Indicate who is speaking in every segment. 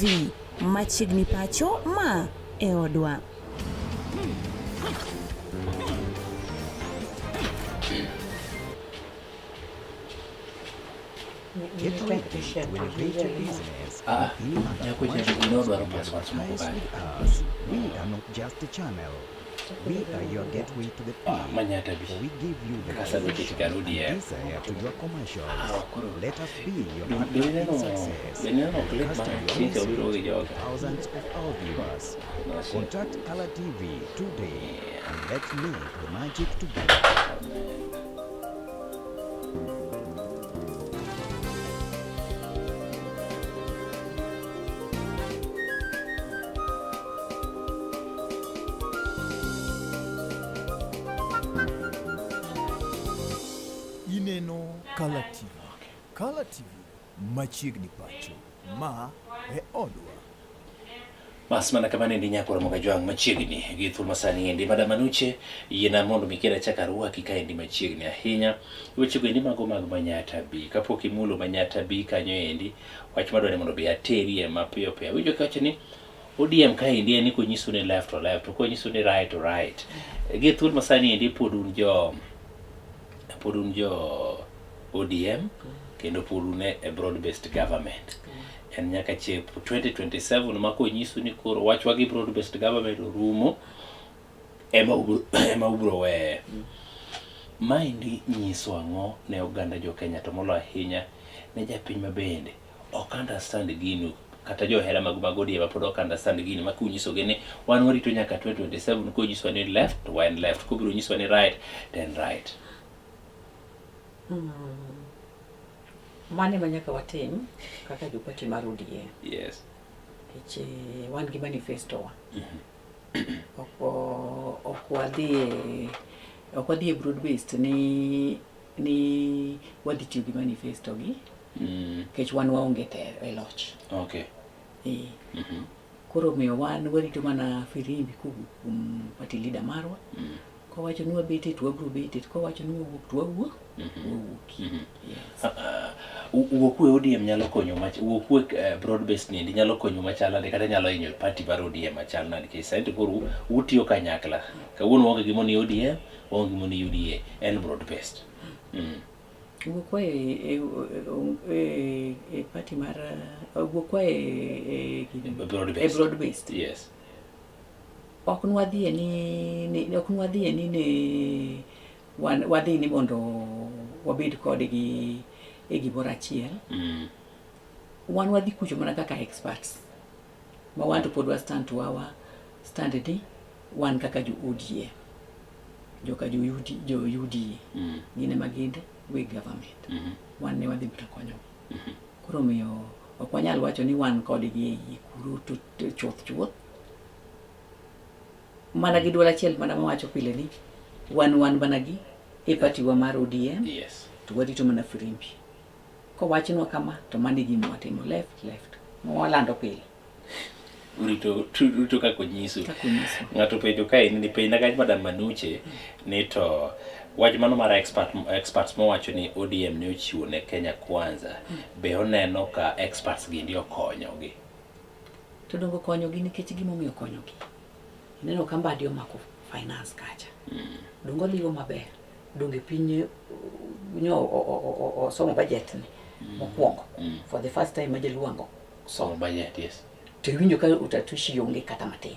Speaker 1: TV, machiegni pacho ma e odwa.
Speaker 2: Get ready to elevate your business
Speaker 3: Ah,
Speaker 2: and any other
Speaker 3: nyako
Speaker 2: commercial
Speaker 3: chenro gino dwaro passwords moko
Speaker 2: advertise
Speaker 3: kae.
Speaker 2: with us. We are not just a channel. We are your gateway to the
Speaker 3: Ah,
Speaker 2: peak.
Speaker 3: manyata bi.
Speaker 2: For we give you the
Speaker 3: Kasa
Speaker 2: passion
Speaker 3: nikech karudi
Speaker 2: and
Speaker 3: e.
Speaker 2: desire to your commercials.
Speaker 3: Ah, koro.
Speaker 2: Let us be your
Speaker 3: Be
Speaker 2: partner in
Speaker 3: ineno
Speaker 2: success.
Speaker 3: be ineno clip
Speaker 2: Cast
Speaker 3: ma
Speaker 2: your
Speaker 3: chicha obiro
Speaker 2: message
Speaker 3: gi
Speaker 2: to
Speaker 3: joga.
Speaker 2: thousands of our viewers. Contact Color TV today and let's make the magic together.
Speaker 4: Ineno Color TV. Color TV machiegni pacho. Ma e odwa.
Speaker 3: Bas mana kamano endi nyako romo kajwang' machiegni gi thuolo masani endi. Madam Anuche, yiena mondo mi kendo achak arwaki kaendi machiegni ahinya. Wechego endi mago mag Manyatta B. Kapok imulo Manyatta B kanyo endi, wach madwa ni mondo bi aterie mapiyo piyo. Awinjo kiwacho ni ODM kaendi en ni konyisu ni left to left, to konyisu ni right to right. Gi thuolo masani endi pod un jo pod un jo ODM kendo pod un e broad based government. En nyaka chep 2027 ma konyisu ni koro wachwa gi broad based government orumo ema ubro, ema ubro weye. Maendi nyiso ang'o ne oganda jo Kenya to molo ahinya ne japiny ma bende ok understand gino kata johera mag mag ODM pod ok understand gini ma kunyisogi ni wan warito nyaka 2027 konyisowa ni left to wan left kobiro nyisowa ni right then right.
Speaker 5: Mano ema nyaka watim kaka jo party mar ODM.
Speaker 3: Yes.
Speaker 5: Nikech eh, wan gi manifesto wa. Ok ok wadhi e ok wadhi e broad based ni ni wadhi tiyo gi manifesto gi nikech wan waonge te e loch.
Speaker 3: Okay.
Speaker 5: Eh. Koro omiyo wan warito mana firimbi kowuok kuom party leader marwa. Kowacho ni wabete to wabiro bete, to kowacho ni wawuok to wawuok, wawuoki. Yes.
Speaker 3: Wuok e ODM nyalo konyo mach wuok e broad based ni nyalo konyo machal nade kata nyalo hinyo party mar ODM machal nade nikech sani to koro utiyo kanyakla. Kawuono waonge gimo ni ODM, waonge gimo ni UDA, en broad based.
Speaker 5: Wuok wa e, e, e, e party mar wuok wa e, e, gini-
Speaker 3: Broad
Speaker 5: e
Speaker 3: based.
Speaker 5: broad based.
Speaker 3: Yes.
Speaker 5: Ok nwadhie ni, ni ok nwadhie ni ne wan, wadhi ni mondo wabed kodgi e gimoro achiel. Wan wadhi kucho mana kaka experts. Ma wan to pod wa stand to our stand ni wan kaka jo ODM. Joka jo UD, jo UDA. Gin ema gin weg government. Wan ne wadhi mana konyo. Koro omiyo ok wanyal wacho ni wan kodgi e iye kuro to, to chuth chuth. Mana gi duol achiel mana mawacho pile ni wan wan mana gi e party wa mar ODM
Speaker 3: Yes.
Speaker 5: to warito mana firimbi. Kowachnwa kama to mano e gima watimo left left ma walando pile
Speaker 3: Urito urito kaka onyisu.
Speaker 5: kaka onyiso.
Speaker 3: Ng'ato penjo kae ni penj na kanyo Madam Manuche ni to wach mano mar expert experts mowacho ni ODM ne ochiwo ne Kenya Kwanza be oneno ka experts gindi okonyogi.
Speaker 5: To dongo konyogi nikech gimomiyo konyogi. Ineno ka Mbadi omako finance kacha. Dongo odhigo maber. Donge piny nyo osomo budget ni mokwongo. For the first time ma jaluango
Speaker 3: Somo budget, yes.
Speaker 5: To iwinjo ka utatushi onge kata matin.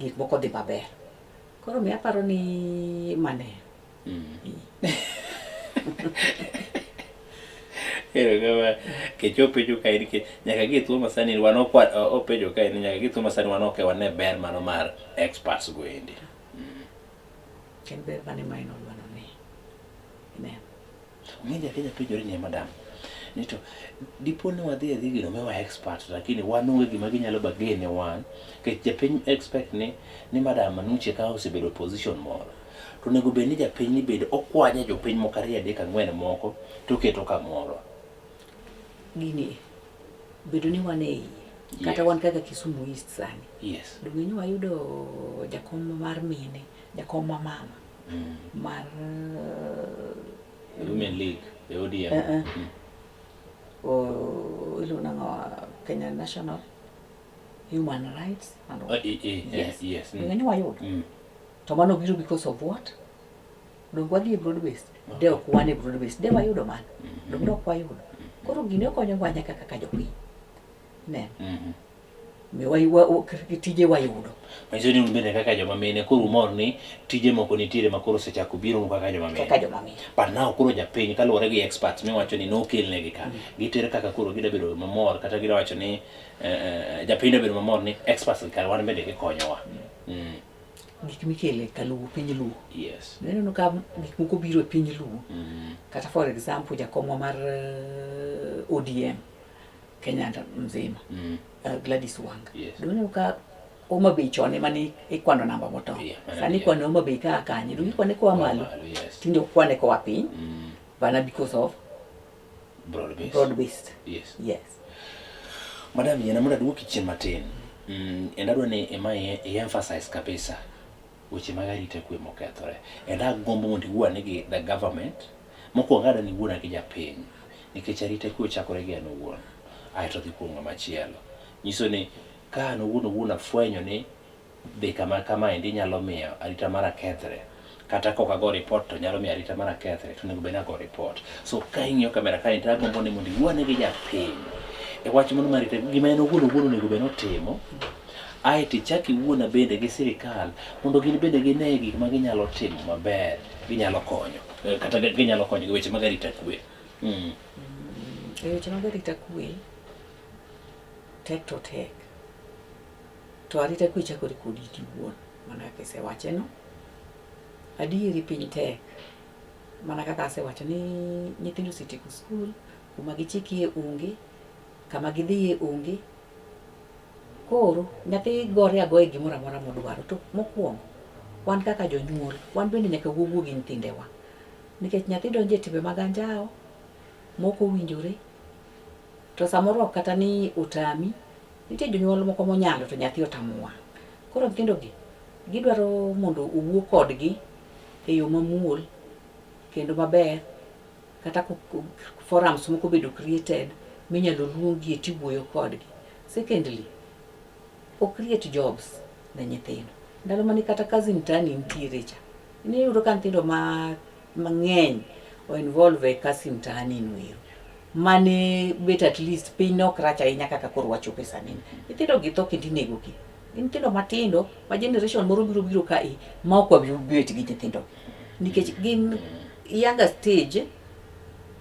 Speaker 5: Gik moko dhi maber. Koro mi aparo ni mane.
Speaker 3: Erokamano. Kech openjo kae nikech nyaka gi thuolo masani wan ok openjo kae ni nyaka gi thuolo masani wan ok wane ber mano mar experts go endi.
Speaker 5: En ber mane ma en odwaro ni. Ineno.
Speaker 3: Ng'eny ja Kenya penjore ni madam ni to dipo ni wadhi adhi gino miwa expert lakini wan onge gima ginyalo bagene wan nikech japiny expect ni ni madam Manuche ka osebedo position moro to onego bed ni japiny ni bende okwanye jopiny moko ariyo adek ang'wen moko to oketo kamoro.
Speaker 5: Gini bedo ni wan e iye. Kata
Speaker 3: Yes.
Speaker 5: wan kaka Kisumu East sani.
Speaker 3: Yes.
Speaker 5: Donge nyo wayudo jakom mar mine, jakom ma mama mar
Speaker 3: Women League e ODM.
Speaker 5: Iluongo nang'o Kenya National Human rights and all.
Speaker 3: Yes. Yes.
Speaker 5: Donge ne wayudo? To mano biro because of what? Donge wadhi e broad based? De ok wan e broad based. De wayudo mano. Donge ok wayudo. Koro gini okonyowa nyaka kaka jopiny. Ineno? Mi tije wayudo.
Speaker 3: Manyiso ni un bende kaka joma mine koro umor ni tije moko nitiere ma koro osechako biro kaka joma mine.
Speaker 5: Kaka joma mine.
Speaker 3: But now koro japiny kaluwore gi experts miwacho ni nokelnegi ka, gitere kaka koro gida bedo mamor kata gida wacho ni japiny da bedo mamor ni experts gi kare wan bende gikonyowa.
Speaker 5: Gik mikele kaluo piny Luo.
Speaker 3: Yes.
Speaker 5: Ineno ka gik moko biro e piny Luo. Kata for example jakomwa mar ODM Kenya mzima. Gladys Wanga.
Speaker 3: Yes.
Speaker 5: Ineno ka Homa Bay chon ema ne ikwano namba motong'.
Speaker 3: Yeah,
Speaker 5: Sani
Speaker 3: yeah.
Speaker 5: ikwano Homa Bay ka kanye. Donge ikwane koa malo.
Speaker 3: Yes.
Speaker 5: Tinde ok kwane koa piny. Bana because of
Speaker 3: Broad based.
Speaker 5: broad based.
Speaker 3: Yes.
Speaker 5: Yes.
Speaker 3: Madam, yiena mondo aduoki chien matin. And adwa ni ema i emphasize kabisa weche mag arita kwe mokethore. And agombo mondo iwuo ane gi the government. Mokwongo adwa ni iwuona gi japiny. Nikech arita kwe ochakore gi an owuon. Aeto dhi kuom ng'ama chielo. Nyiso ni ka an owuon owuon afwenyo ni dhi kama kama endi nyalo miyo arita mara kethre. Kata kok ago report to nyalo miyo arita mara kethre, to onego bed ni ago report. So ka ing'iyo kamera kae to agombo ni mondo iwuo ane gi japiny e wach mano mar arita gima en owuon owuon onego bed ni otimo. Aeto ichak iwuona bende gi sirikal mondo gin bende gine gik ma ginyalo timo maber, ginyalo konyo kata ginyalo konyo gi weche mag arita kwe.
Speaker 5: E weche mag arita kwe, tek to tek. To arita kwe chakore kodi in iwuon, mana kaka isewache no. Adieri piny tek. Mana kaka asewacho ni nyithindo osetieko skul, kuma gichikie onge, kama gidhiye onge. Koro nyathi gore agoya e gimoro amora modwaro. To mokwongo, wan kaka jonyuol, wan bende nyaka wawuo gi nyithindewa. Nikech nyathi donjo e timbe mag anjawo, mok owinjore, to samoro ok kata ni otami, nitie jonyuol moko monyalo to nyathi otamo wang'. Koro nyithindo gi, gidwaro mondo owuo kodgi e yo mamuol kendo maber, kata forums moko bedo created minyalo luonggie tiwuoyo kodgi. Secondly, o create jobs ne nyithindo. Ndalo mane kata kazi mtaani nitiere cha, niyudo ka nyithindo mang'eny o involve e kazi mtaani no ero. Mane bet at least piny ne ok rach ahinya kaka koro wachopo sani ni. Nyithindo gi tho kendo inego gi. Gin nyithindo matindo ma generation moro biro biro kae ma ok wabi bet gi nyithindo gi. Nikech gin younger stage,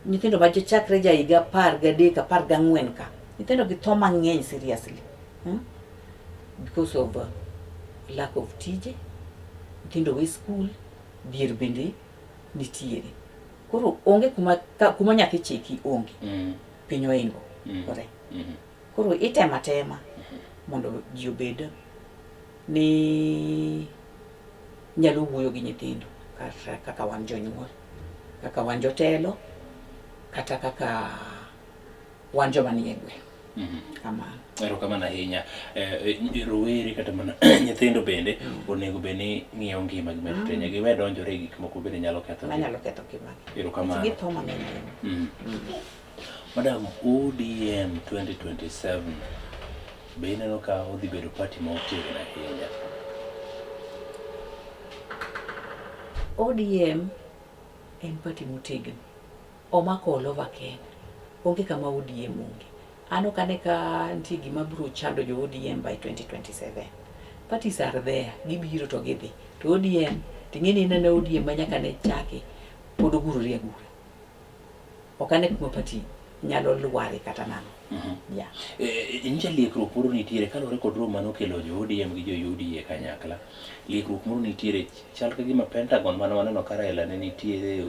Speaker 5: nyithindo ma chakre ja higa 13, 14 ka, nyithindo gi tho mang'eny seriously. Because of lack of tije, nyithindo we school, dhier bende nitiere. Koro onge kuma nyathi chiki onge. Piny oingo. Kore. Koro itemo atema mondo ji obed ni nyalo wuoyo gi nyithindo kata kaka wan jonyuol, kaka wan jotelo, kata kaka wan joma nie gweng'. Kamano.
Speaker 3: Erokamano ahinya. Rowere kata mana nyithindo bende onego bed ni ng'iyo ngima gi mar giwe donjore e gik moko bende nyalo ketho.
Speaker 5: Manyalo ketho ngimagi.
Speaker 3: Erokamano.
Speaker 5: Githo mang'eny ahinya.
Speaker 3: Madam, ODM 2027 be ineno ka odhi bedo party ma otegno ahinya?
Speaker 5: ODM en party motegno. Omako all over Kenya. Onge kama ODM onge. An ok ane ka nitie gima biro chando jo ODM by 2027. Parties are there, gibiro to gidhi. To ODM, ting'e ni ineno ODM ma nyaka ne chake, pod ogurore agura. Ok ane kuma party nyalo lware kata nang'o. Yeah.
Speaker 3: Nyicha liekruok moro nitiere kaluwore kod romo mane okelo jo ODM gi jo UDA kanyakla. Liekruok moro nitiere chal ka gima Pentagon mane waneno ka Raila ne nitiere,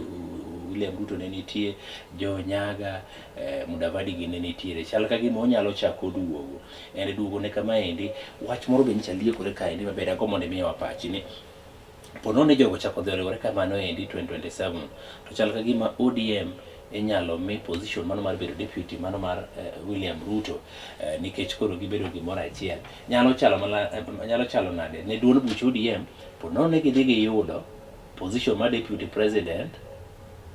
Speaker 3: William Ruto ne nitie, Jo Nyaga, Mudavadi gi ne nitiere. Chal ka gima onyalo chako duogo. En duogo ne kama endi, wach moro be nyicha liekore kaendi maber agombo mondo imiwa pachi ni po nono ni jogo ochako dhi oriwore kamano endi 2027 to chal ka gima ODM inyalo mi position mano mar bedo deputy mano mar William Ruto nikech koro gibedo gimoro achiel. Nyalo chalo mana nyalo chalo nade ne duond buch ODM po nono ni gidhi giyudo position mar deputy president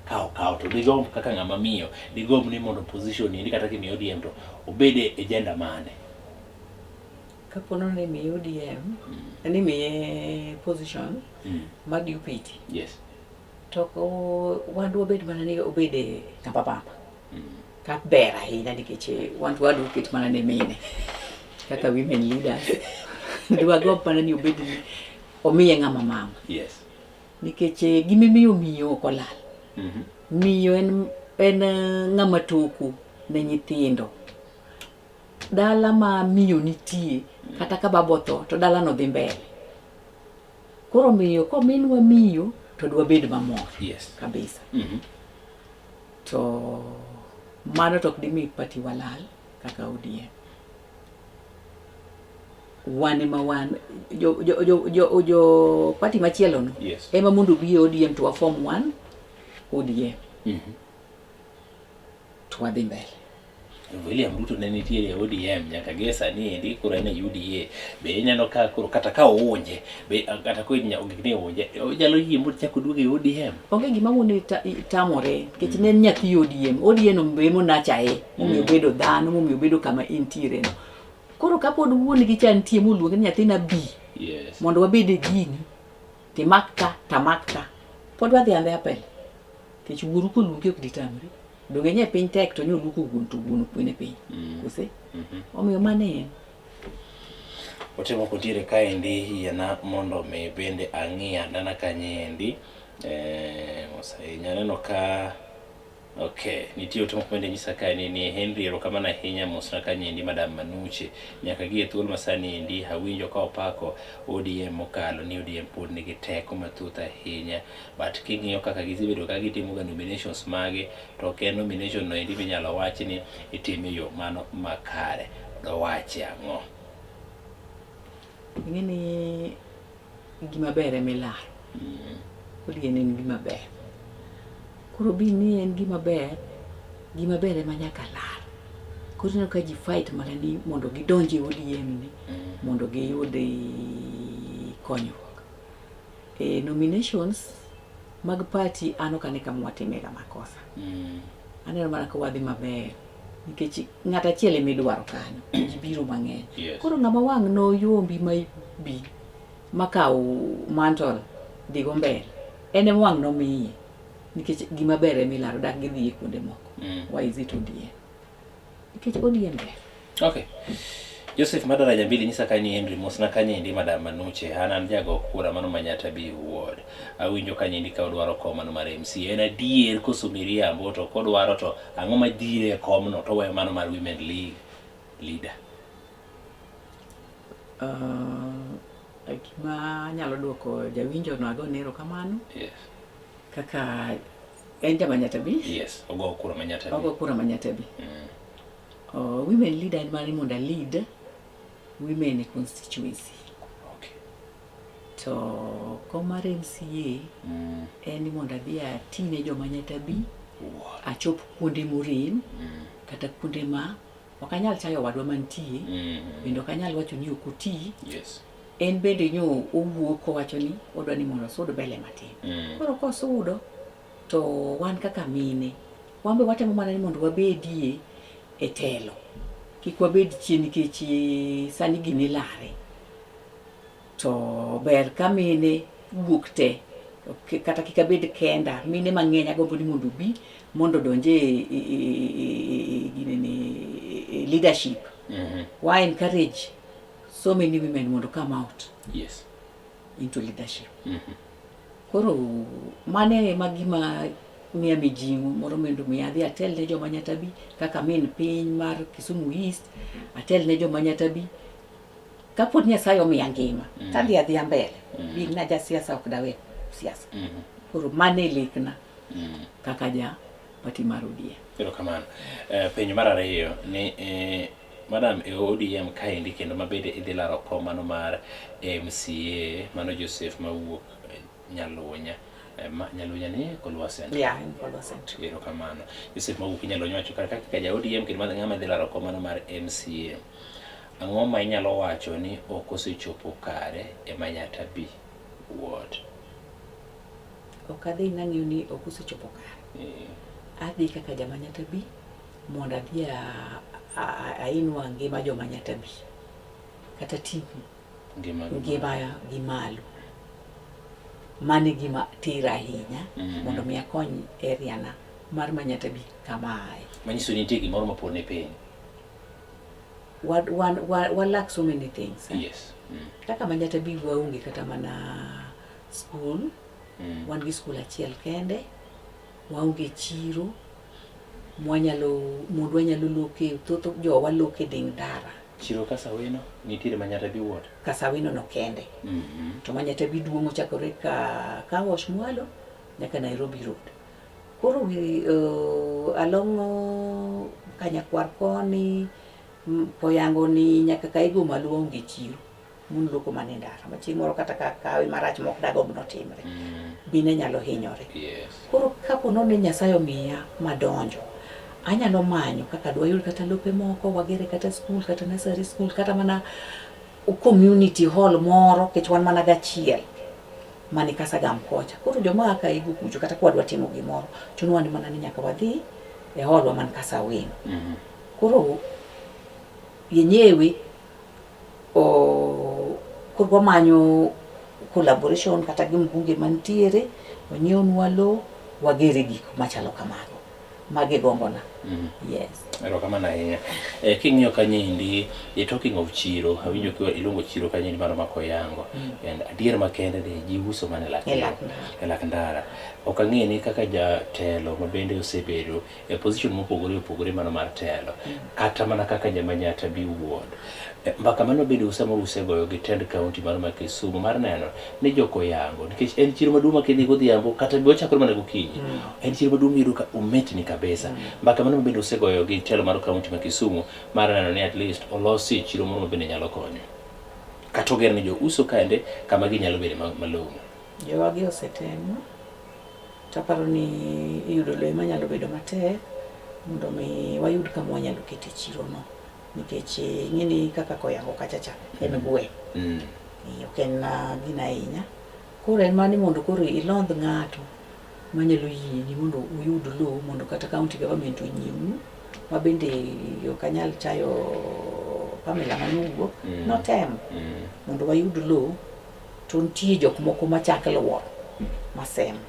Speaker 3: ka okaw to digomb kaka ng'ama miyo digomb ni mondo position ni kata kimiyo ODM to obed e agenda mane?
Speaker 5: Kapo nono ni miye ODM, ni miye position mar deputy,
Speaker 3: Yes.
Speaker 5: to ok wan dwabed mana ni obed e kamba bamba. Ka ber ahinya nikech wan to wadwa mana ne mine kaka women leaders. Dwagomb mana ni obed ni omiye ng'ama mama.
Speaker 3: Yes.
Speaker 5: Nikech gimimiyo miyo ok olal. Miyo en ng'ama toko ne nyithindo. Dala ma miyo nitie, kata ka baba otho, to dalano dhi mbele. Koro miyo, kominwa miyo, to dwabed mamor.
Speaker 3: Yes.
Speaker 5: Kabisa. To mano to ok dimi party walal kaka ODM. Wan ema wan jo party machielo no.
Speaker 3: Yes.
Speaker 5: Ema mondo obi e ODM to wa form one ODM. To wadhi mbele.
Speaker 3: William Ruto ne nitiere e ODM nyaka gie sani endi koro en e UDA. Be ineno ka koro kata ka oonje, be kata ko gik ni oonje, onyalo yie mondo chak oduog e ODM?
Speaker 5: Onge gima mone tamore, nikech ne en nyathi ODM. ODM no be monachae, momiyo obedo dhano, momiyo obedo kama entiere no. Koro kapod wuon gi cha nitie moluonge ni nyathina bi.
Speaker 3: Yes.
Speaker 5: Mondo wabed e gini, timak ka, tamak ka. Pod wadhi adhiya pele. Nikech wuoru koluongi ok ditamri. Donge nye piny tek to nyoluoko wuon to wuon okwene piny. Kose? Omiyo mano en.
Speaker 3: Ote moko nitiere kaendi yiena mondo mi bende ang'i anena kanyo endi. Mos ahinya aneno ka okay, nitie ote moko bende nyisa kae ni Henry erokamano ahinya mosna kanyo endi Madam Manuche. Nyaka gi e thuolo masani endi awinjo ka opako ODM mokalo ni ODM pod nigi teko mathoth ahinya. But king'iyo kaka gisebedo ka gitimo ga nominations mage to ok en nomination no endi minyalo wach ni itime e yo mano makare. Dowachi ang'o?
Speaker 5: Ing'e ni gima ber ema ilaro. ODM en gima ber. Koro bi ni en gima ber, gima ber ema nyaka lar. Koro ineno ka ji fight mana ni mondo gidonj e ODM ni, mondo giyud konyruok. E nominations mag party an ok ane kama watime ga makosa. Aneno mana ka wadhi maber nikech ng'at achiel ema idwaro kanyo, ji biro mang'eny.
Speaker 3: Yes.
Speaker 5: Koro ng'ama wang' noyombi ma bi makaw mantle dhigo mbele, en ema wang' nomiye nikech gima ber ema ilaro dak gidhi e kuonde moko. Why is it ODM? Nikech ODM ber.
Speaker 3: Okay. Joseph Madaraja mbili nyisa kanyo Henry mosna kanyo endi Madam Manuche an jago kura mano Manyata B ward. Awinjo kanyo endi ka odwaro kom mano mar MC. En adier koso miriambo to kodwaro to ang'o madhire e komno to weyo mano mar Women League leader.
Speaker 5: Gima anyalo duoko jawinjo no agone erokamano.
Speaker 3: Yes.
Speaker 5: Kaka en ja Manyata B.
Speaker 3: Yes, ogo kura Manyata B.
Speaker 5: Ogo kura Manyata B. Women leader en mane mondo a lead women e constituency.
Speaker 3: Okay.
Speaker 5: To kom mar MCA en ni mondo adhi atine joma Manyata B, achop kuonde morem, kata kuonde ma ok anyal chayo wadwa mantie, bende ok anyal wacho ni ok oti.
Speaker 3: Yes.
Speaker 5: En bende nyo owuok kowacho ni odwa ni mondo osud mbele matin. Koro kosudo to wan kaka mine, wan be watemo mana ni mondo wabedie e telo. Kik wabed chien nikech sani gini lare. To ber ka mine wuok te, kata kik abed kenda, mine mang'eny agombo ni mondo obi mondo odonj e ginene leadership. Wa encourage so many women mondo come out.
Speaker 3: Yes.
Speaker 5: Into leadership. Koro mane ema gima miya mijing'o moro mondo mi adhi atel ne joma Manyata B kaka min piny mar Kisumu East, atel ne joma Manyata B. Kapod Nyasaye omiya ngima, tadhi adhiya mbele. Bi na ja siasa ok dawe siasa. Koro mane lekna kaka ja party mar ODM.
Speaker 3: Erokamano. Penjo mar ariyo ni Madam e ODM kaendi kendo mabende idhi laro kom mano mar MCA mano Joseph mawuok Nyalunya. Nyalunya ni Kolwa Central.
Speaker 5: Yeah, in Kolwa Central.
Speaker 3: Erokamano. Joseph mawuok Nyalunya wacho kaka kaka ja ODM kendo ng'ama dhi laro kom mano mar MCA. Ang'o ma inyalo wacho ni ok osechopo kare e Manyata B ward?
Speaker 5: Ok adhi nang'iyo ni ok osechopo kare. Adhi kaka ja Manyata B mondo adhi ainwa ngima jo Manyata B. kata ting'
Speaker 3: Ngima gi
Speaker 5: ngima gi malo. Mano e gima tera ahinya mondo mi akony area na mar Manyatta B kama ae.
Speaker 3: Manyiso ni nitie gimoro ma pod ni piny.
Speaker 5: Wa, wa, wa, wa lack so many things. Eh?
Speaker 3: Yes.
Speaker 5: Kaka Manyatta B waonge kata mana school. Wan gi school achiel kende. Waonge chiro. Mwanyalo, mondo wanyalo loke, thoth jowa loke ding ndara.
Speaker 3: Chiro Kasawino nitiere Manyatta B ward.
Speaker 5: Kasawino no kende. To Manyatta B duong' ochakore ka Car Wash mwalo nyaka Nairobi Road. Koro wi, along Kanyakwar koni, Koyango ni nyaka Kaigo malo waonge chiro. Mun loko mana e ndara. Ma chieng' moro kata ka kawi marach mok dagomb notimre. Mine nyalo hinyore.
Speaker 3: Yes.
Speaker 5: Koro kapo nono ni Nyasaye omiya madonjo, anyalo manyo kaka dwayud kata lope moko, wagere kata school, kata nursery school, kata mana community hall moro, nikech wan mana gachiel mani Kasagam kocha. Koro joma a Kaigo kucho kata kwadwa timo gimoro, chunowa ni mana ni nyaka wadhi e hall wa man Kasawino. Koro yenyewe koro wamanyo collaboration kata gi mbunge mantiere, onyiewnwa lowo, wagere gik machalo kamago. Magi e gombona. Yes.
Speaker 3: Erokamano ahinya. King'iyo kanyo endi, talking of chiro, awinjo ka iluongo chiro kanyo endi mar Makoyango. And adier makende ni ji uso mana e lak
Speaker 5: E lak ndara.
Speaker 3: E lak ndara. Ok ang'e ni kaka jatelo ma bende osebedo e position mopogore opogore mano mar telo, kata mana kaka ja Manyatta B ward. Mbaka mano bedo samoro usegoyo gi tend county mar ma Kisumu mar neno ni jokoyango, nikech en chiro maduong' ma kidhi godhiambo kata be ochakore mana gokinyi, en chiro maduong' miyudo ka ometni kabisa. Mbaka mano bende usegoyo gi telo mar county ma Kisumu mar neno ni at least olosi chiro moro ma bende nyalo konyo. Kata oger ne jouso kande kama ginyalo bede malong'o.
Speaker 5: Jowagi osetemo, to aparo ni iyudo lowo ema nyalo bedo matek mondo mi wayud kama wanyalo kete chiro no. Nikech ing'e ni kaka Koyango kacha cha en gweng'. Ok en gino ahinya. Koro en mana ni mondo koro ilondh ng'ato manyalo yieni mondo uyud lowo mondo kata county government onyiewnu ma bende ok anyal chayo Pamela manowuok, notemo mondo wayud lowo to nitie jok moko machak luoro masemo.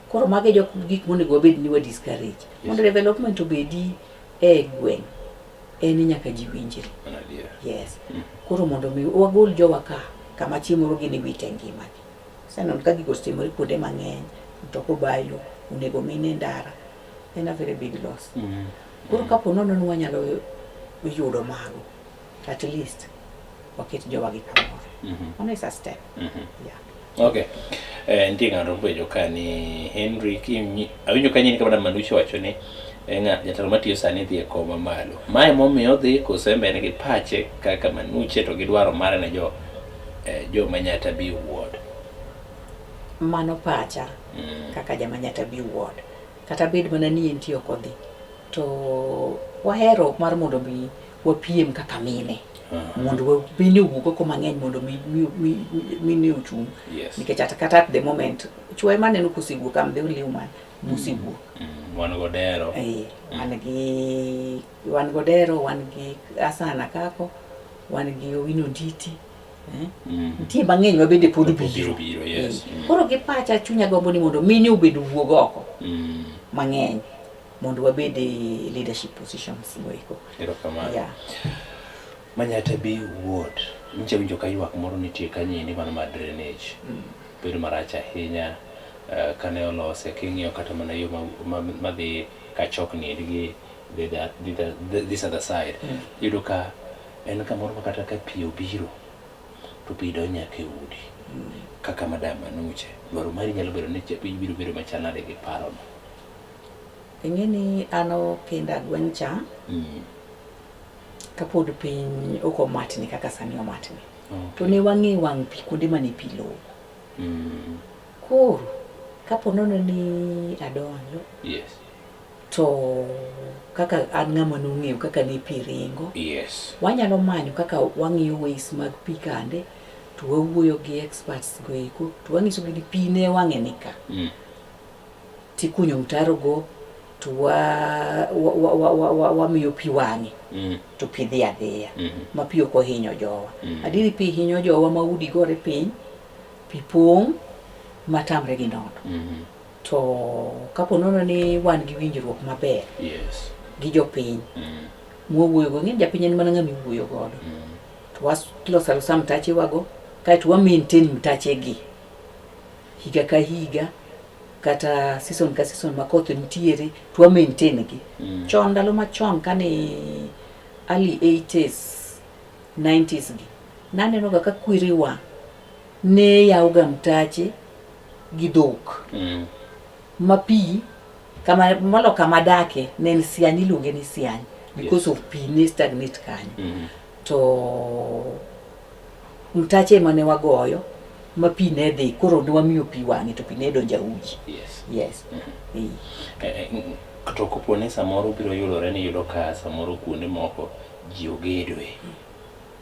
Speaker 5: Koro mago e jok gik monego wabed ni wa discourage. Mondo development obedi e gweng' en ni nyaka ji winjre.
Speaker 3: Mano adier.
Speaker 5: Yes. Koro mondo mi wagol jowa ka kama chieng' moro gini wite ngimagi. Aseneno ka gigo osetimore kuonde mang'eny, mtoka obayo, onego mine e ndara. En a very big loss. Koro kapo nono ni wanyalo yudo mago, at least waket jowa gi kamoro. Mano is a step. Yeah.
Speaker 3: Okay. Nitie ng'ato mopenjo ka ni Henry awinjo ka nyini kama Manucho wacho ni ng'a jatelo matiyo sani dhi e kom mamalo. Mae momiyo odhi koso en be en gi pache kaka Manuche to gi dwaro mare ne jo Manyatta B ward.
Speaker 5: Mano pacha kaka ja Manyatta B ward. Kata bed mana ni entie ok odhi. To wahero mar mondo mi wapiem kaka mine. Mondo mine owuog oko mang'eny mondo mine ochung'.
Speaker 3: Yes.
Speaker 5: Nikech kata at the moment, chwo ema aneno kosewuok, I'm the only woman mosewuok.
Speaker 3: Wan godero.
Speaker 5: Wan godero, wan gi Asana Kako, wan gi Owino Nditi. Nitie mang'eny ma bende pod
Speaker 3: biro.
Speaker 5: Biro,
Speaker 3: yes.
Speaker 5: Koro gi pacha chunya gombo ni mondo mine obed owuog oko mang'eny mondo wabed e leadership positions goeko.
Speaker 3: Erokamano.
Speaker 5: Yeah.
Speaker 3: Manyatta B ward, nyicha winjo ka ywak moro nitie kanyo endi mano mar drainage. Bedo marach ahinya kane olose king'iyo kata mana yo madhi Kachokni endi gi this other side. Iyudo ka en kamoro ma kata ka pi obiro to pi donjo nyaka e udi. Kaka Madam Manuche, dwaro mari nyalo bedo ni piny biro bedo machal nade gi parono?
Speaker 5: Ing'e ni an okenda gweng' cha kapod piny ok omatni kaka sani omatni. To ne wang'e wang' pi kuonde mane pi logo. Koro kapo nono ni adonjo,
Speaker 3: Yes.
Speaker 5: to kaka an ng'ama nong'eyo kaka ne pi ringo,
Speaker 3: Yes.
Speaker 5: wanyalo manyo kaka wang'iyo ways mag pi kande, to wawuoyo gi experts go eko, to wang'isogi ni pi ne wang'e ni ka. Tikunyo mtaro go, to wa, wa, wa, wa, wa, wamiyo pi wang'e to pi dhi adhiya ma pi ok ohinyo jowa. Adieri pi hinyo jowa ma udi gore piny, pi pong' matamre gi nono. To kapo nono ni wan gi winjruok maber
Speaker 3: Yes.
Speaker 5: gi jopiny mwawuoyogo, ing'e ni japiny en mana ng'ama iwuoyo godo. To waloso alosa mtachewago kaeto wa maintain mtachegi higa ka higa kata season ka season ma koth nitiere to wa maintain gi. Chon ndalo machon kane early 80s 90s gi naneno ga ka kwerewa ne yawo ga mtache gi dhok ma pi kama molo kama dake ne en siany iluonge ni siany because of pi ne stagnate kanyo. To mtache ema ne wagoyo ma pi ne dhi koro ne wamiyo pi wang'e to pi ne donjo auji.
Speaker 3: Yes.
Speaker 5: Yes. Eh.
Speaker 3: To kopo ni samoro biro yudore ni yudo ka samoro kuonde moko ji ogedoe.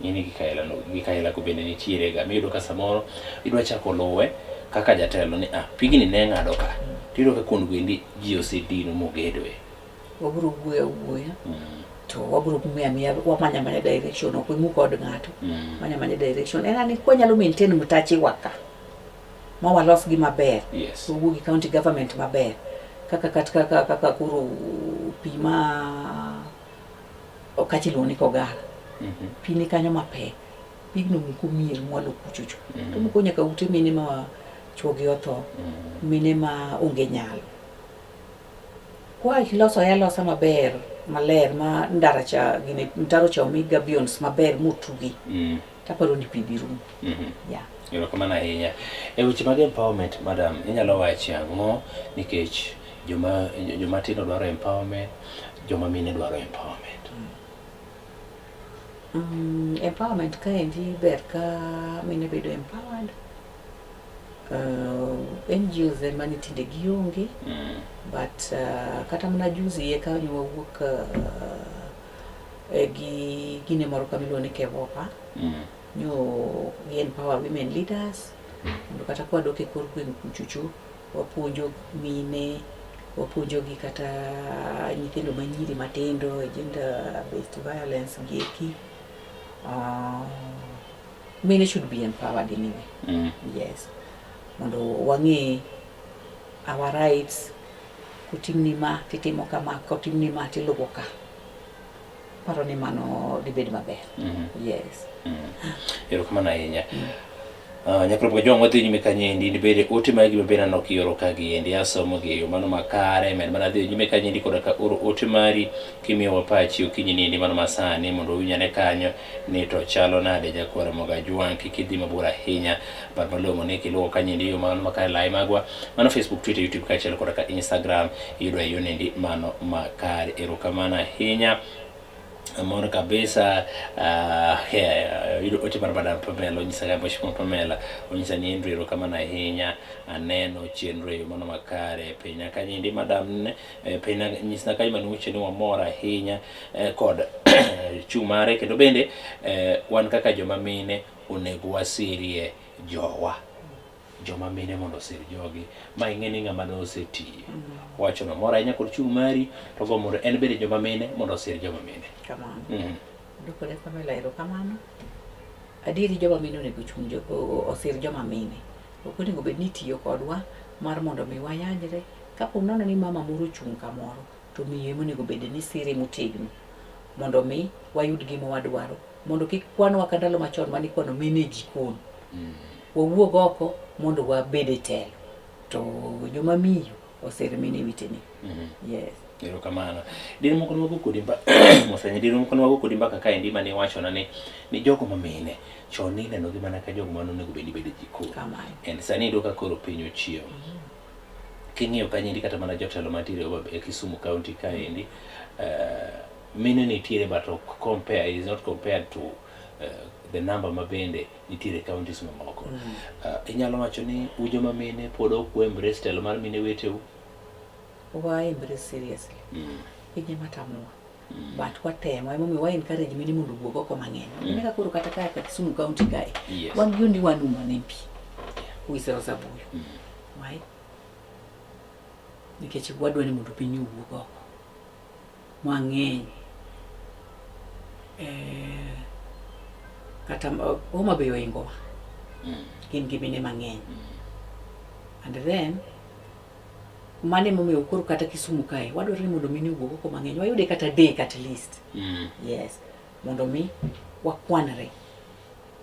Speaker 3: Ng'eni gik aila no, gik aila go bende nitiere ga. Miyudo ka samoro idwa chako luwe kaka jatelo ni ah pigni ne ng'ado ka. Tiyudo ka kuond gwendi ji osedino mogedoe.
Speaker 5: Wabiro wuoyo awuoya to wabiro miyo amiya wamanya amanya direction ok wimuk od ng'ato. Manya amanya direction en ani kwanyalo maintain mtachewa ka ma walos gi maber.
Speaker 3: Yes.
Speaker 5: Wawuo gi county government maber kaka kata kaka kaka koro pi ma okachi iluongo ni Kogala. Pi ni kanyo mapek. Pigno muko mier mwalo kuchocho. To muko nyaka ute mine ma chuogi otho, mine ma onge nyalo. Kwa iloso alosa maber maler ma ndara cha gine mtaro cha omi gabions maber motugi. Taparo ni pi dhi rumo. Yeah.
Speaker 3: Erokamano ahinya. E weche mag empowerment, madam, inyalo wacho ang'o nikech joma joma tindo dwaro empowerment, joma mine dwaro empowerment.
Speaker 5: Empowerment kaendi ber ka mine bedo empowered. NGOs ema ni tinde gionge but kata mana juzi eka ne wawuok gi gine moro kama iluongo ni Kevopa nyo gi empower women leaders mondo kata kwadok e kor gweng' kuchocho wapuonjo mine wapuonjo gi kata nyithindo manyiri matindo e gender based violence gi eki. Mine should be empowered anyway. Yes. Mondo wang'e our rights, kotimni ma titimo kama, kotimni ma tiluwo ka. Paro ni mano dibed maber. Yes.
Speaker 3: Erokamano ahinya. Nyakrobo Kajwang' wadhi nyime kanyendi nibede ote magi mabende aneno kioro ka giendi asomo gi e yo mano makare med mana dhi nyime kanyendi koda ka oro ote mari kimiyowa pachi okinyi niendi mano masani mondo wawinj ane kanyo ni to chalo nade jakwar Mogajwang' kik idhi mabor ahinya par malong'o ni kiluwo kanyendi yo mano makare lai magwa mano Facebook, Twitter, YouTube kaachiel koda ka Instagram iyudo e yo nendi mano makare. Erokamano ahinya. Amor kabisa yudo ote mar Madam Pamela onyisa ga Mheshimiwa Pamela onyisa ni Andrew erokamano ahinya aneno chenro e yo mano makare penya kanyendi madam ne penya nyisna kanyo manuche ni wamor ahinya kod chung' mare kendo bende wan kaka joma mine onego wasirie jowa joma mine mondo osir jogi ma ing'e ni ng'ama ne osetiyo wacho no mor ahinya kod chung' mari to go mondo en bende joma mine mondo osir joma mine.
Speaker 5: Kamano. Dukore Pamela erokamano. Adieri joma mine onego chung' osir joma mine. Ok onego bed ni itiyo kodwa mar mondo mi wayanyre. Kapo nono ni mama moro ochung' kamoro to miyo ema onego bed ni sire motegno mondo mi wayud gima wadwaro mondo kik kwanwa ka ndalo machon mane ikwano mine e jikon. Wawuog oko mondo wabed e telo to joma miyo osir mine wetene. Yes.
Speaker 3: Erokamano. Dine moko nwago kodi mbaka mosenya dine moko nwago kodi mbaka kaendi mane iwachona ni ni jogo ma mine chon nineno gi mana ka jogo mane onego bed ni bedo e jikon.
Speaker 5: Kamano.
Speaker 3: And sani iyudo ka koro piny ochiewo. King'iyo kanyendi kata mana jotelo mantiere e Kisumu County kaendi mine nitiere but ok compare is not compared to the number ma bende nitiere counties mamoko. Inyalo wacho ni ujoma mine pod ok embrace telo mar mine weteu?
Speaker 5: Wa embrace seriously. Piny ema tamowa. But watemo emomiyo wa encourage mine mondo owuog oko mang'eny. Mine ka koro kata kaka Kisumu County kae.
Speaker 3: Yes.
Speaker 5: Wan gi only one woman MP. Who is Rosa Buyu. Why? Nikech wadwa ni mondo piny owuog oko. Mang'eny. Eh, kata Homa Bay ohingowa. Gin gi mine mang'eny. And then mano emomiyo koro kata Kisumu kae wadwaro ni mondo mine owuog oko mang'eny. Wayude kata adek at least. Yes. Mondo mi wakwanre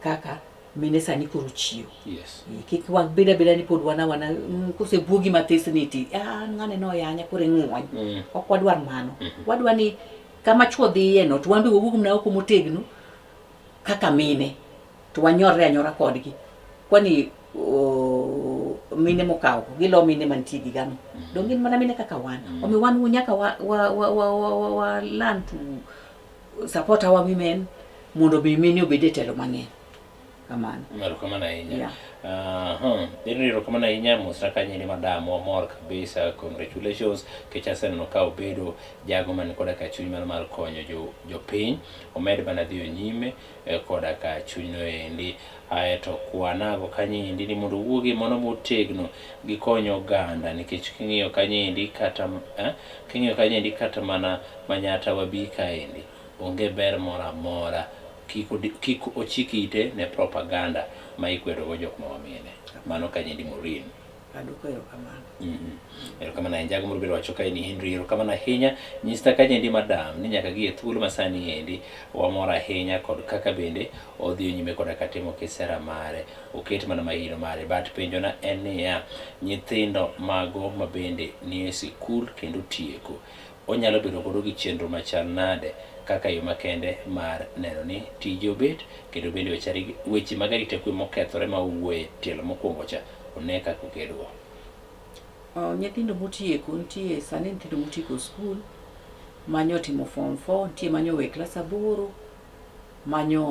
Speaker 5: kaka mine sani koro chiew.
Speaker 3: Yes.
Speaker 5: Kik wabed abeda ni pod wan awana kosebuogi mathis ni ti ah ng'ane noyanya koro ing'wony. Ok wadwar mano. Wadwa ni kama chuo dhiye no to wan be wawuog mana oko motegno kaka mine to wanyorre anyora kodgi. Kwani mine mokawo gilo mine mantie gi gano. Dong gin mana mine kaka wan. Omiyo wan nyaka wa wa wa wa, wa, wa, wa learn to support our women mondo mi mine obed e telo mang'eny. Kamano.
Speaker 3: Erokamano ahinya.
Speaker 5: Yeah.
Speaker 3: Aha, erokamano ahinya mosna kanyo ni madam wamor kabisa, congratulations kech aseneno ka obedo jago man koda ka chuny mar mar konyo jo jopiny omed mana dhiyo nyime koda ka chunyno endi. Aeto kwanago kanyo endi ni mondo owuogi mano motegno gikony oganda nikech king'iyo kanyo endi kata king'iyo kanyo endi kata mana Manyatta wabi kaendi onge ber moro amora kik ochik ite ne propaganda ma ikwedo go jok ma wamine. Mano kanyendi Maureen.
Speaker 5: Aduoko erokamano.
Speaker 3: Erokamano ahinya. Jago moro bende wacho kae ni Henry, erokamano ahinya. Nyista kanyendi madam ni nyaka gi e thuolo ma sani endi wamor ahinya kod kaka bende odhi nyime koda ka timo kisera mare. Oket mana mahino mare. But penjona en niya, nyithindo mago ma bende nie sikul kendo tieko, onyalo bedo godo gi chenro machal nade kaka yo makende mar neno ni tije obet kendo bende weche mag arita kwe mokethore ma owuoye tielo mokwongo cha one kaka okedgo.
Speaker 5: Nyithindo motieko nitie sani nyithindo motieko skul manyo timo form 4 nitie manyo we klas 8 manyo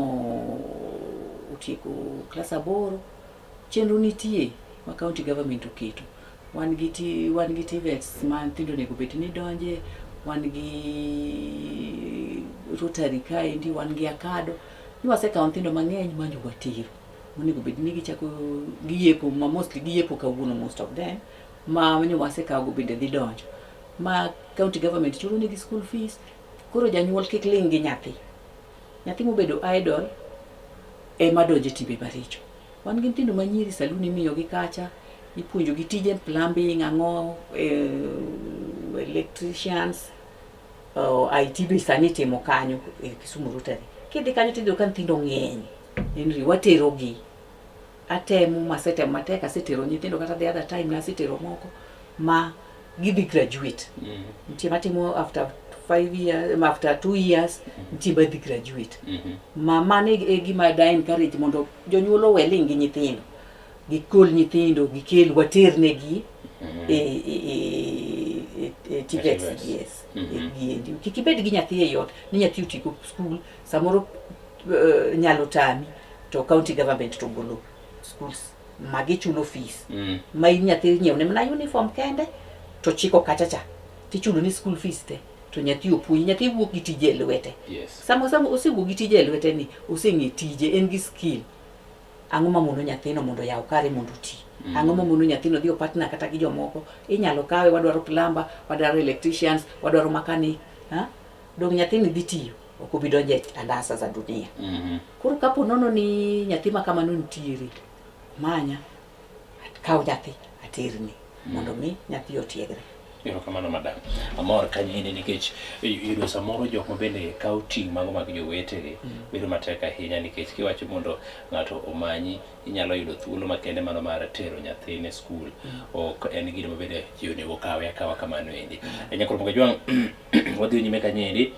Speaker 5: otieko klas 8 chenro nitie ma county government oketo. Wan gi wan gi TVETs ma nyithindo onego bed ni donje, wan gi Rotary kaendi, wan gi Akado. Ni wasekawo nyithindo mang'eny manyo watero. Onego bed ni gichako giyepo ma mostly giyepo kawuono most of them ma nyo wasekawo go bende dhi donjo. Ma county government chulo negi school fees, koro janyuol kik ling' gi nyathi. Nyathi mobedo idle ema donjo e timbe maricho. Wan gi nyithindo manyiri saloon imiyo gi kacha, ipuonjo gi tije plumbing, ang'o, electricians, IT be sani itimo kanyo e Kisumu Rotary. Kidhi kanyo tidhi yudo ka nyithindo ng'eny. Henry, watero gi. Atemo masetemo matek, asetero nyithindo kata the other time nasetero moko ma gidhi graduate. Nitie matimo after 5 years, after 2 years, nitie madhi graduate. Ma mano e gima da encourage mondo jonyuol owe ling' gi nyithindo. Gikol nyithindo, gikel, waternegi e TVETs, yes. Giendi. Kik ibed gi nyathi e ot, ni nyathi otieko skul, samoro nyalo tami, to county government to golo schools ma gichulo fees. Ma in nyathi nyiewo ne mana uniform kende, to chiko kacha cha, tichulo ni school fees te, to nyathi opuonji, nyathi wuok gi tije e lwete.
Speaker 3: Yes.
Speaker 5: Sama osewuok gi tije e lwete ni, oseng'e tije, en gi skill. Ang'o mamono nyathino mondo oyaw kare mondo oti? Ang'o mamono nyathino dhi opatna kata gi jomoko? Inyalo kawe, wadwaro plumber, wadwaro electricians, wadwaro mechanic. Ha? Dong nyathini dhi tiyo, ok obi donjo e andasa za dunia. Koro kapo nono ni nyathi ma kamano nitiere, manya, kaw nyathi aterni mondo mi nyathi otiegre.
Speaker 3: Erokamano madam. Amor kanyo nikech yudo samoro jok ma bende kawo ting' mago mag jowetegi bedo matek ahinya nikech kiwacho mondo ng'ato omanyi inyalo yudo thuolo makende mano mar tero nyathine skul. Ok en gino ma bende ji onego kawe akawa kamano endi. Nyakoro Mogajwang' wadhi nyime kanyo endi.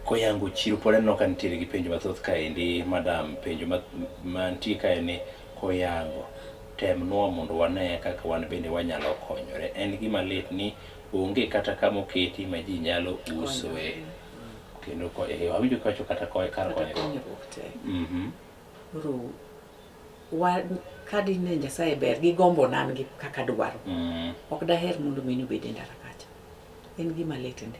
Speaker 3: Koyango chiro pod aneno ka nitiere gi penjo mathoth kaendi madam, penjo mantie kae ni koyango temnwa mondo wane kaka wan bende wanyalo konyore. En gima lit ni onge kata kama oketi ma ji nyalo usoe. Kendo awinjo kiwacho kata kar
Speaker 5: konyruok. Konyruok tek. Koro kadine Nyasaye ber gi gombo nan gi kaka dwaro. Ok daher mondo mine obed e ndara kacha. En gima lit ndi.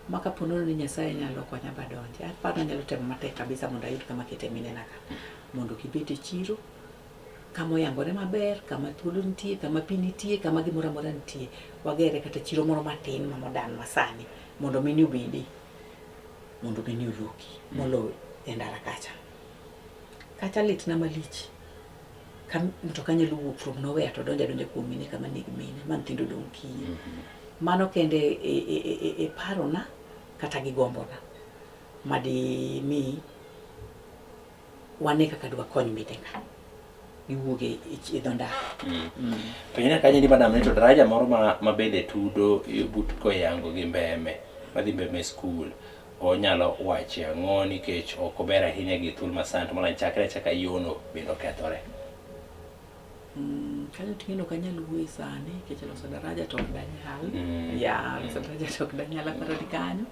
Speaker 5: Ma kapo nono ni Nyasaye nyalo konya badonje, aparo anyalo temo matek kabisa mondo ayud kama akete minena ka. Mondo gibed e chiro. Kama oyangore maber, kama thuolo nitie, kama pi nitie, kama gimoro amora nitie. Wagere kata chiro moro matin ma modern masani mondo mine obedi, mondo mine oloki moloyo e ndara kacha. Kacha litna malich. Ka mtoka nyalo wuok from nowhere to donjo adonja kuom mine kama nigi mine ma nyithindo odong' kiye. Mano kende e parona kata gi gombona madi mi wane kaka dwakony mine ka giwuog e dho ndara.
Speaker 3: Penjna kanyo ni madam ni to daraja moro ma bende tudo but Koyango gi Mbeme madhi Mbeme school onyalo wache ang'o nikech ok ober ahinya gi thuolo masani to moloyo chakre achaka yono bende okethore.
Speaker 5: Kanyo ting'eno ok anyal wuoye sani nikech loso daraja to ok danyal. Ya, loso daraja to ok danyal aparo ni kanyo.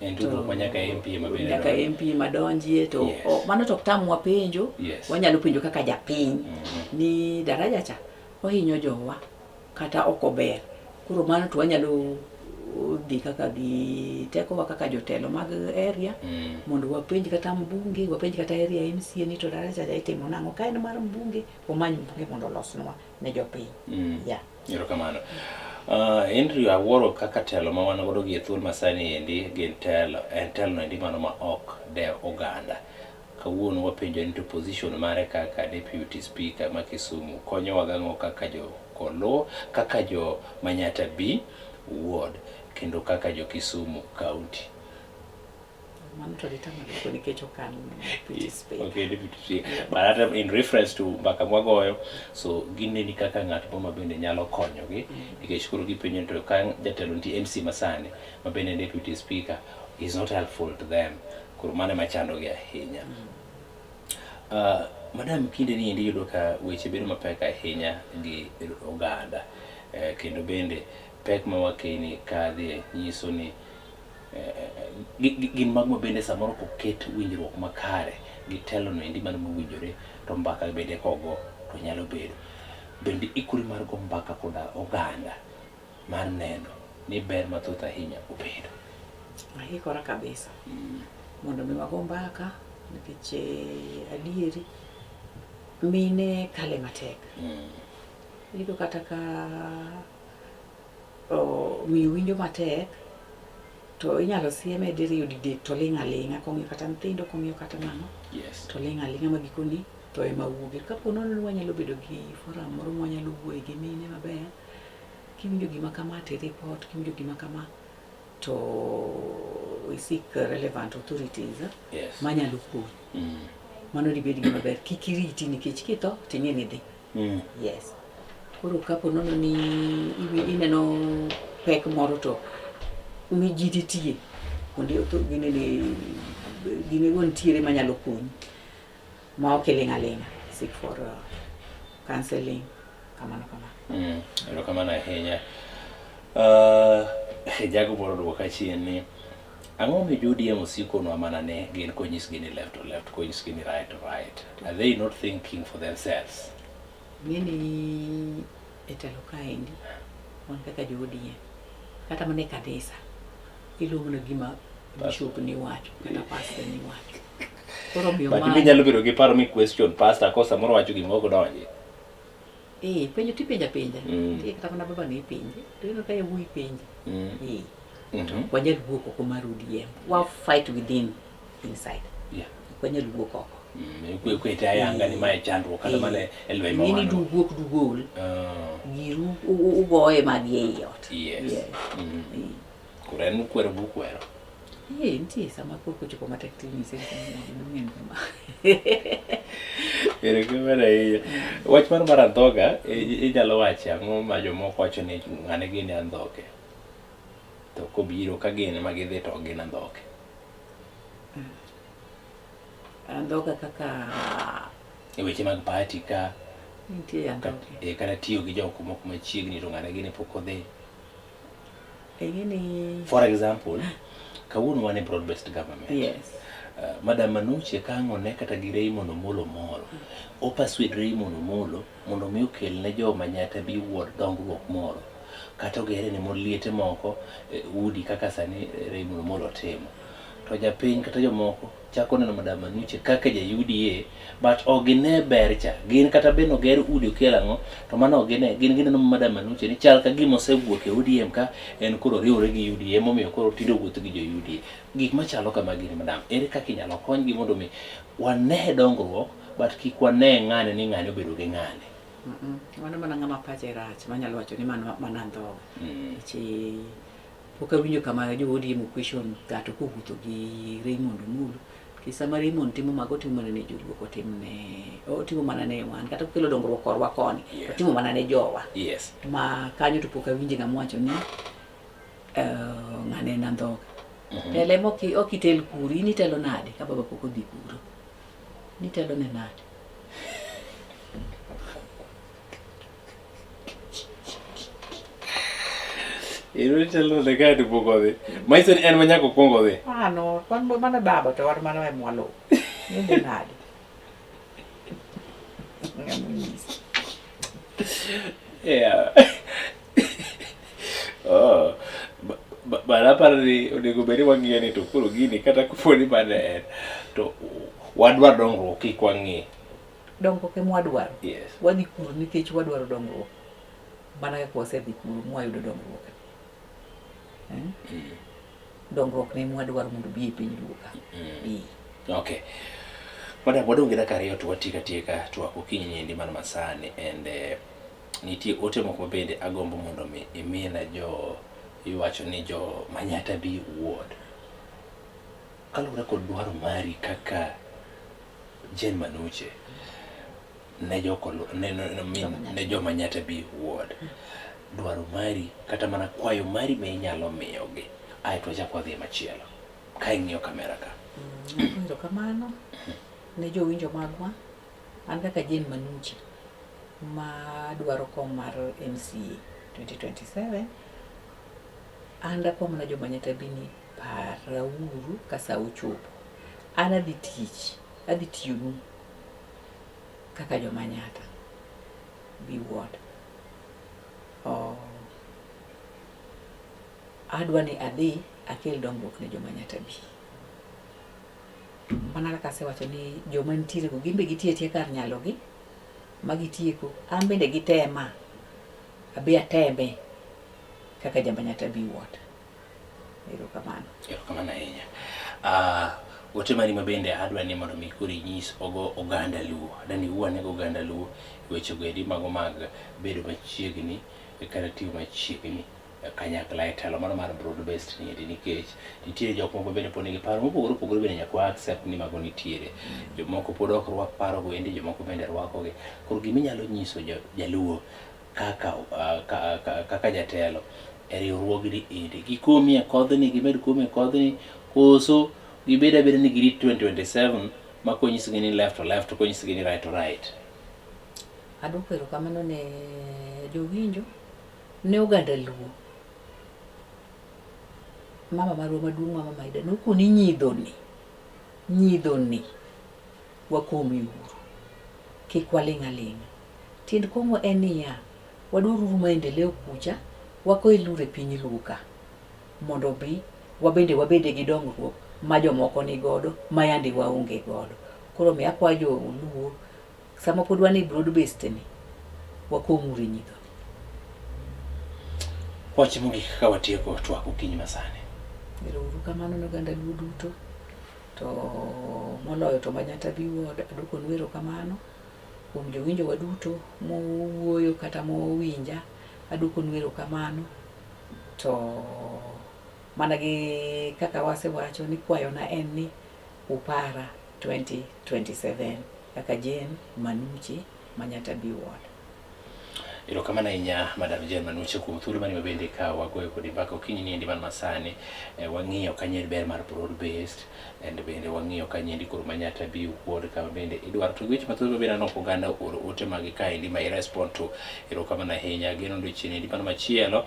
Speaker 3: En tudruok ma nyaka MP ema bende
Speaker 5: nyaka
Speaker 3: donjo.
Speaker 5: MP madonjie to
Speaker 3: Yes.
Speaker 5: mano to ok tamwa penjo. Wanyalo penjo kaka japiny ni daraja cha ohinyo jowa kata ok ober. Koro mano to wanyalo dhi kaka gi tekowa kaka jotelo mag area mondo wapenj kata mbunge, wapenj kata area MCA ni to daraja cha itimo nang'o. Ka en mar mbunge, wamany mbunge mondo olosnwa ne jopiny. Yeah.
Speaker 3: Erokamano. Andrew, awuoro kaka telo ma wan godo gi e thuolo masani endi gin telo, en telo no endi mano ma ok dew oganda. Kawuono wapenjo ni to position mare kaka deputy speaker ma Kisumu konyowa gang'o kaka jo Kolo, kaka jo Manyatta B ward kendo kaka jo Kisumu County.
Speaker 5: Mano to ditama duoko nikech ok an deputy speaker.
Speaker 3: Okay, deputy speaker. But hata in reference to mbaka mwagoyo, so gineni kaka ng'at moro ma bende nyalo konyogi nikech koro gipenjo ni to ka jatelo nitie MC masani ma bende deputy speaker is not helpful to them. Koro mano ema chandogi ahinya. Madam, kinde ni endi iyudo ka weche bedo mapek ahinya gi oganda kendo bende pek ma wakeni kadhie nyiso ni gin mago ma bende samoro koket winjruok makare gi telo no endi mano mowinjore to mbaka bende kogo to nyalo bedo. Bende ikori mar go mbaka koda oganda mar neno ni ber mathoth ahinya obedo.
Speaker 5: Ahikora kabisa mondo mi wago mbaka nikech adieri mine kale matek. Iyudo kata ka miyo winjo matek to inyalo sieme diriyo didek to ling' aling'a kong'iyo kata nyithindo kong'iyo kata nang'o. To ling' aling'a ma gikoni to ema wuoge. Kapo nono ni wanyalo bedo gi forum moro ma wanyalo wuoye gi mine maber, kiwinjo gima kama to i report, kiwinjo gima kama to i seek relevant authorities manyalo konyi. Mano dibed gima ber. Kik iriti nikech kitho to ing'e ni idhi. Yes. Koro kapo nono ni ineno pek moro to mi ji nitie kuonde ginego nitiere manyalo konyi ma ok iling' aling'a. Seek for counseling kamano kamano.
Speaker 3: Erokamano ahinya. Jago moro oduoka chien ni ang'o momiyo jo ODM osikonwa mana ne gin konyisgi ni left to left, konyisgi ni right to right. Are they not thinking for themselves?
Speaker 5: Ng'eni e telo kaendi wan kaka jo ODM kata mana e kanisa iluwo mana gima bishop ni wacho kata pastor ni wacho. Koro omiyo
Speaker 3: But
Speaker 5: mano
Speaker 3: inyalo bedo gi paro mi question pastor ko samoro wacho gima ok odonji.
Speaker 5: Penjo tipenjo apenja. Nitie kata mana baba ne ipenje. To ineno ka yawuoyi penje. Wanyal wuok oko mar ODM. Wa fight within inside. Wanyal wuok oko.
Speaker 3: Kwete ayanga ni mae chandruok kata mana e lweny ma
Speaker 5: Ing'eni
Speaker 3: wan go.
Speaker 5: duguok dugol. Giru ugoye mag ei ot.
Speaker 3: Koro en kwero bu kwero.
Speaker 5: Nitie sama koro kochopo matek tinyise ni gima kama.
Speaker 3: Erokamano ahinya. Wach mar andhoga inyalo wacho ang'o ma jomoko wacho ni ng'ane gini andhoke. To kobiro ka gin ma gidhi to ok gin andhoke.
Speaker 5: Andhoga kaka
Speaker 3: e weche mag party ka
Speaker 5: nitie andhoke.
Speaker 3: Kata tiyo gi jok moko machiegni to ng'ane gini pok odhi.
Speaker 5: Ing'eni
Speaker 3: For example, kawuono wan e broad based government. Madam Manuche ka ang' one kata gi Raymond Omolo moro, o persuade Raymond Omolo mondo mi okel ne jo Manyatta B ward dongruok moro, kata ogere ne mon liete moko udi kaka sani Raymond Omolo timo. To japiny kata jomoko chako neno Madam Manuche kaka ja UDA but ok gine ber cha gin kata bed noger udi okel ang'o to mano ok gine gin gineno Madam Manuche ni chal ka gima osewuok e ODM ka en koro oriwore gi UDA momiyo koro tinde owuotho gi jo UDA gik machalo kama gini madam ere kaka inyalo konygi mondo mi wane dongruok but kik wane ng'ane ni ng'ane obedo gi ng'ane
Speaker 5: Mano mana ng'ama pache rach manyalo wacho ni mano mana andhoga. Nikech pok awinjo kama jo ODM question ng'ato kowuotho gi Raymond Omolo. Nikech sama Raymond timo mago otimo mana ne joluo ok otim ne otimo mana ne wan kata kokelo dongruok korwa koni otimo mana ne jowa.
Speaker 3: Yes.
Speaker 5: Ma kanyo to pok awinje ng'ama wacho ni ng'ane en andhoga. Telo ema ok itel kuro, in itelo nade ka baba pok odhi kuro? Nitelo ne nade?
Speaker 3: Ero itelo ne ka to pok odhi. Manyiso ni en ma nyaka okwong odhi.
Speaker 5: Mano, wan mana baba to wan mana ema waluwo. Idhi nade? Ng'ama onyisi.
Speaker 3: Yeah. Oh. But aparo ni onego bed ni wang'iyo ni to koro gini kata kopo ni mane en to wadwa dongruok kik wang'i.
Speaker 5: Dongruok ema wadwaro.
Speaker 3: Yes.
Speaker 5: Wadhi kuro nikech wadwaro dongruok. Mana kaka wasedhi kuro mwayudo dongruok. Eh? Dongruok ne ema wadwaro mondo obi e piny Luo ka. Ee.
Speaker 3: Okay. Madam, wadong' gi dakika ariyo to watieko atieka twak okinyi niendi man masani and nitie ote moko ma bende agombo mondo mi imina jo iwacho ni jo Manyatta B Ward. Kaluwore kod dwaro mari kaka Jane Manuche ne jo ne, ne, ne, ne jo Manyatta B Ward. Dwaro mari kata mana kwayo mari ma inyalo miyogi aeto wachak wadhi e machielo ka ing'iyo kamera ka.
Speaker 5: Erokamano ne jowinjo magwa. An kaka Jane Manuche ma dwaro kom mar MCA 2027 an dakwa mana jo Manyatta B ni parauru ka sa ochopo. An adhi tich, adhi tiyonu kaka jo Manyatta B Ward. Oh, adwa ni adhi akel dongruok ne jo Manyatta B. Mana kaka asewacho ni joma nitiere go gin be gitiyo atiya kar nyalogi ma gitieko, an bende gitema, abi ateme kaka ja Manyatta B Ward. Erokamano.
Speaker 3: Erokamano ahinya. Ote mari ma bende adwa ni mondo mi koro inyis ogo oganda Luo. Adwa ni iwuo ane gi oganda Luo e weche go eri mago mag bedo machiegni kata tiyo machiegni kanyakla e telo mano mar broad based ni endi nikech nitie jok moko bende pod nigi paro mopogore opogore bende nyaka wa accept ni mago nitiere. Jomoko pod ok rwak paro go endi, jomoko bende rwakogi. Koro gima inyalo nyiso jaluo kaka kaka jatelo e riwruogni endi, gikomie kodhni, gimed komie kodhni, koso gibed abeda ni girit 2027 ma konyisgi ni left to left, konyisgi ni right to right.
Speaker 5: Aduoko erokamano ne jowinjo, ne oganda Luo. Mama marwa maduong' Mama Maida nokoni nyidhoni, nyidhoni wakomi uru. Kik waling' aling'a. Tiend komo en niya, wadwaruru maendeleo kucha, wakeluru e piny Luo ka mondo obi wabende wabede gi dongruok ma jomoko ni godo ma yande waonge godo. Koro omiyo akwayo joluo sama pod wan e broad based ni wakomuru e nyidhoni.
Speaker 3: Wach mogik ka watieko twak okinyi masani.
Speaker 5: Ero uru kamano ne oganda Luo duto to moloyo to Manyatta B Ward aduokonu erokamano kuom jowinjowa duto mowuoyo kata mowinja aduokonu erokamano to mana gi kaka wasewacho ni kwayona en ni upara 2027 kaka Jane Manuche Manyatta B Ward.
Speaker 3: Erokamano ahinya Madam Jane Manuche kuom thuolo mani mabende ka wagoyo kodi mbaka okinyi ni endi man masani wang'iyo kanyo ber mar broad based and bende wang'iyo kanyo endi koro Manyatta B Ward kama bende idwaro to gi weche mathoth mabende aneno ka oganda ooro ote magi kaendi ma i respond to. Erokamano ahinya. Ageno odiochieng' endi mano machielo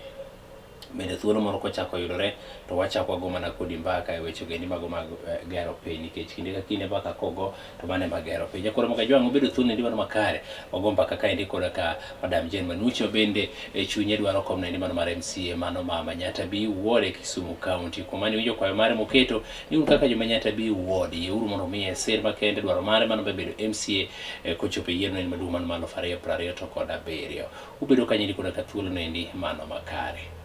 Speaker 3: Bende thuolo moro kochako yudore to wachako wago mana kodi mbaka e weche ogendi mago mag eh, gero piny nikech kinde ka kinde mbaka kogo to mano ema gero piny. Jakoro Makajwang' obedo thuolo endi mano makare wago mbaka kaendi koda ka Madam Jane Manucho bende e chunye dwaro kom endi mano mar MCA mano ma Manyatta B Ward e Kisumu County. Kuom mano iwinjo kwayo mare moketo ni un kaka jo Manyatta B Ward yieuru mondo omiye sir makende dwaro mare mano bedo MCA eh, kochopo e yiero endi maduong' mano mar 2027. Ubedo kanyo endi koda ka thuolo noendi mano makare.